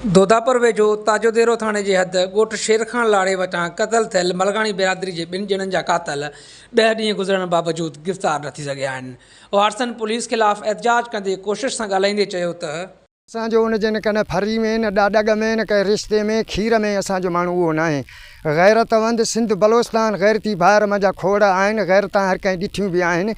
دوداپور ويجهو تاجوديرو ٿاڻي جي حد ڳوٺ شير خان لاڙي وٽان قتل ٿيل ملغاڻي برادري جي ٻن ڄڻن جا قاتل ڏهه ڏينهن گذرڻ باوجود گرفتار نه ٿي سگهيا آهن. وارثن پوليس خلاف احتجاج ڪندي ڪوشش سان ڳالهائيندي چيو ته. اسان جو ان جي نه ڪنھن ڦري ۾ نه ڏاڏڳ ۾ نه ڪنھن رشتي ۾ کير ۾ اسان جو ماڻھو اھو ناھي غيرت وند سنڌ بلوچستان غيرتي ڀائر منھنجا کوڙ آھن غيرتان ھر ڪنھن ڏٺيون به آھن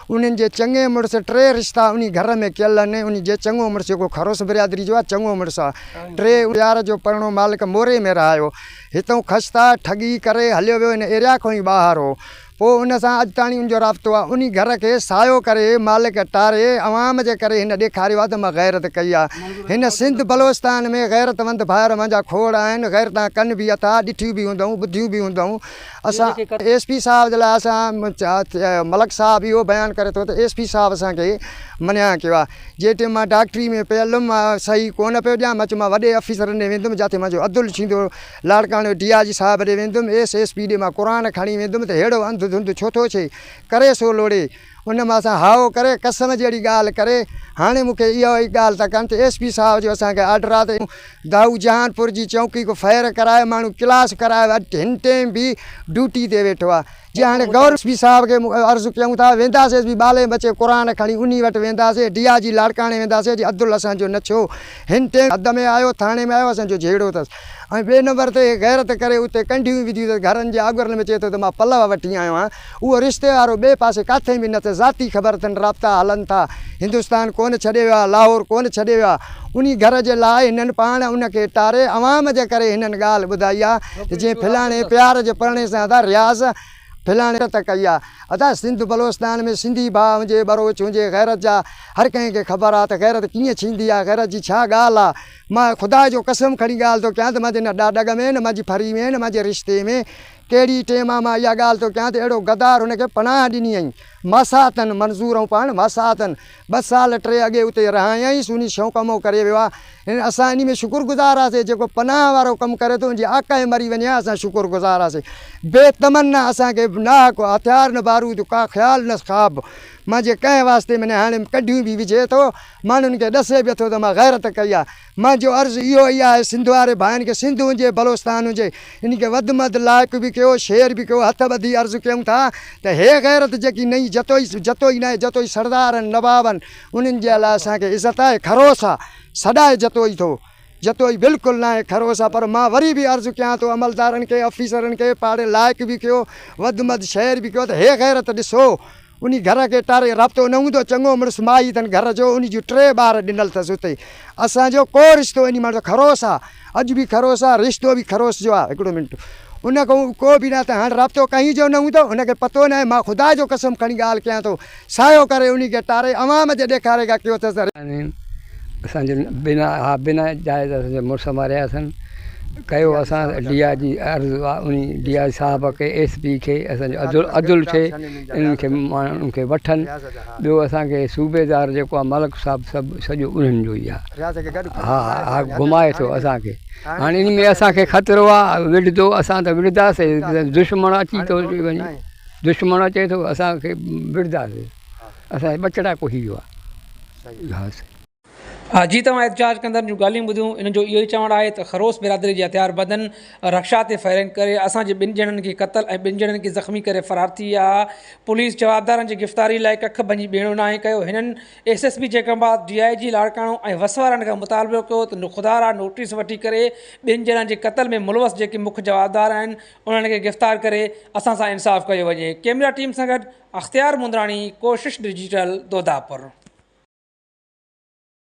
انھن جي چڱي مڙس ٽي رشتا انھي گھر ۾ ڪيل آھن انھي جي چڱو مڙس جيڪو خروس برادري جو آ چڱو مڙس آ ٽي يار جو پرڻو مالڪ موري ۾ رھايو ھتئون خستا ٺڳي ڪري ھليو ويو ان ايريا کان ئي ٻاھر ھو پوء ان سان اڄ تاڻي ان جو رابطو آ. انهي گهر کي سايو ڪري مالڪ ٽاري عوام جي ڪري هن ڏيکاريو آ ته مان غيرت ڪئي آ. هن سنڌ بلوچستان ۾ غيرتمند ڀائر مانجا کوڙ آهن. غيرتان ڪن به اٿا، ڏٺيون به هوندئون، ٻڌيون به هوندئون. اسان ايس پي صاحب جي لاء اسان ملڪ صاحب اهو بيان ڪري ٿو ته ايس پي صاحب اسان کي منع ڪيو آ. جنهن ٽيم مان ڊاڪٽري ۾ پيل هيم مان صحيح ڪونه پيو ڏيان. مان چيو مان وڏي آفيسرن ڏي ويندم جاتي مانجو عدل ٿيندو. لاڙڪاڻي ڊي I جي صاحب ڏي ويندم، ايس ايس پي ڏي مان قرآن کڻي ويندم ته ههڙو انڌ ڌنڌ ڇو ٿو ڇئي؟ ڪري سو لوڙي. ان مان سان هائو ڪري، قسم جهڙي ڳالهه ڪري. هاڻي مون کي اها ئي ڳالهه ٿا ڪن ته ايس پي صاحب جو اسان کي آرڊر آ ته دائو جهان پور جي چونڪي ڪو فائر ڪرائي ماڻهو ڪلاس ڪرائي اڄ هن ٽيم به ڊيوٽي تي ويٺو آ. جي هاڻي گور ايس پي صاحب کي عرض ڪيون ٿا وينداسين ايس پي ٻالي ٻچي قرآن کڻي انهي وٽ وينداسين ڊي I جي لاڙڪاڻي وينداسين جي عدل اسان جو نه ڇو هن ٽيم حد ۾ آيو ٿاڻي ۾ آيو اسان جو جهيڙو اٿس ۽ ٻئي نمبر تي غيرت ڪري اتي ڪنڍيون وڌيون اٿس گهرن جي آڳرن ۾ چئي ٿو ته مان پلئه وٺي آيو آهيان اهو رشتي وارو ٻئي پاسي ڪاٿي به نه اٿس ذاتي خبر اٿن رابطا هلن ٿا هندستان ڪونه ڇڏي ويو آهي لاهور ڪونه ڇڏي ويو آهي انهي گهر جي لاء هنن پاڻ ان کي ٽاري عوام جي ڪري هنن ڳالهه ٻڌائي آهي ته جنهن فلاڻي پيار جي پرڻي سان ادا رياض فلاڻي ته ڪئي آ. ادا سنڌ بلوچستان ۾ سنڌي ڀاء هجي ٻروچ هجي غيرت جا هر ڪنهن کي خبر آ ته غيرت ڪيئن ڇيندي آ غيرت جي ڇا ڳالهه آ مان خدا جو قسم کڻي ڳالهه ٿو ڪيان ته مانجي نه ڏاڏڳ ۾ نه مانجي ڦري ۾ نه مانجي رشتي ۾ ڪهڙي ٽيم آ مان اها ڳالهه ٿو ڪيان ته اهڙو غدار هن کي پناهه ڏني ائين ماساتن منظور ۽ پاڻ ماساتن ٻه سال ٽي اڳي اتي رهايائينس انهي شوق امو ڪري ويو آ هن اسان انهي ۾ شڪر گذار آسي جيڪو پناهه وارو ڪم ڪري ٿو ان جي آقا مري وڃي ها اسان شڪر گذار آسي بي تمنا اسان کي ناهه ڪو هٿيار نه بارود ڪا خيال نه خواب مانجي ڪنهن واسطي ۾ نه هاڻي ڪڍيون به وجهي ٿو ماڻهن کي ڏسي به اٿو ته مان غيرت ڪئي آ مانجو عرض اهو ئي آهي سنڌ واري ڀائن کي سنڌ هجي بلوچستان هجي ان کي وڌ مڌ لائق به ڪيو شيئر به ڪيو هٿ ٻڌي عرض ڪيون ٿا ته هي غيرت جيڪي نئين جتوئي جتوئي ناهي جتوئي سردار آهن نواب آهن انهن جي لاء اسان کي عزت آهي خروس آ سڏائي جتوئي ٿو جتوئي بلڪل ناهي خروس آ پر مان وري به عرض ڪيان ٿو عملدارن کي آفيسرن کي پاڙي لائق به ڪيو وڌ مڌ شيئر به ڪيو ته هي غيرت ڏسو انهي گهر کي ٽاري رابطو نه هوندو چڱو مڙس مائي اٿن گهر جو انهي جون ٽي ٻار ڏنل اٿس اتي اسان جو ڪو رشتو انهي ماڻهو سان خروس آ اڄ به خروس آ رشتو به خروس جو آ هڪڙو منٽ ان کان ڪو به نه ته هاڻ رابطو ڪنهن جو نه هوندو ان کي پتو ناهي مان خدا جو قسم کڻي ڳالهه ڪيان ٿو سايو ڪري انهي کي ٽاري عوام جي ڏيکاري کان ڪيو اٿس آهن اسان جو بنا ها بنا جائز اسان جو مڙس ماريا اٿن ڪيو اسان ڊي I جي عرض آ انهي ڊي I صاحب کي ايس پي کي اسان جو عدل عدل ٿئي انهن کي ماڻهن کي وٺن ٻيو اسان کي صوبيدار جيڪو آ ملڪ صاحب سڀ سڄو انهن جو ئي آ ها ها گهمائي ٿو اسان کي هاڻي ان ۾ اسان کي خطرو آ وڙهندو اسان ته وڙهنداسي دشمن اچي ٿو وڃي دشمن اچي ٿو اسان کي وڙهنداسي اسان جا ٻچڙا ڪهي ويو آ ها سائين. جي توهان احتجاج ڪندڙن جون ڳالهيون ٻڌيون انهن جو اهو ئي چوڻ آهي ته خروس برادري جي هٿياربندن رڪشا تي فائرنگ ڪري اسان جي ٻن ڄڻن کي قتل ۽ ٻن ڄڻن کي زخمي ڪري فرار ٿي ويا پوليس جوابدارن جي گرفتاري لاء ڪک ڀڃي ٻيڻو ناهي ڪيو هنن S S P Jacobabad D I G Larkana ۽ وس وارن کان مطالبو ڪيو ته خدارا نوٽيس وٺي ڪري ٻن ڄڻن جي قتل ۾ ملوث جيڪي مک جوابدار آهن انهن کي گرفتار ڪري اسان سان انصاف ڪيو وڃي ڪيمرا ٽيم سان گڏ اختيار مندراڻي ڪوشش ڊجيٽل دوداپور.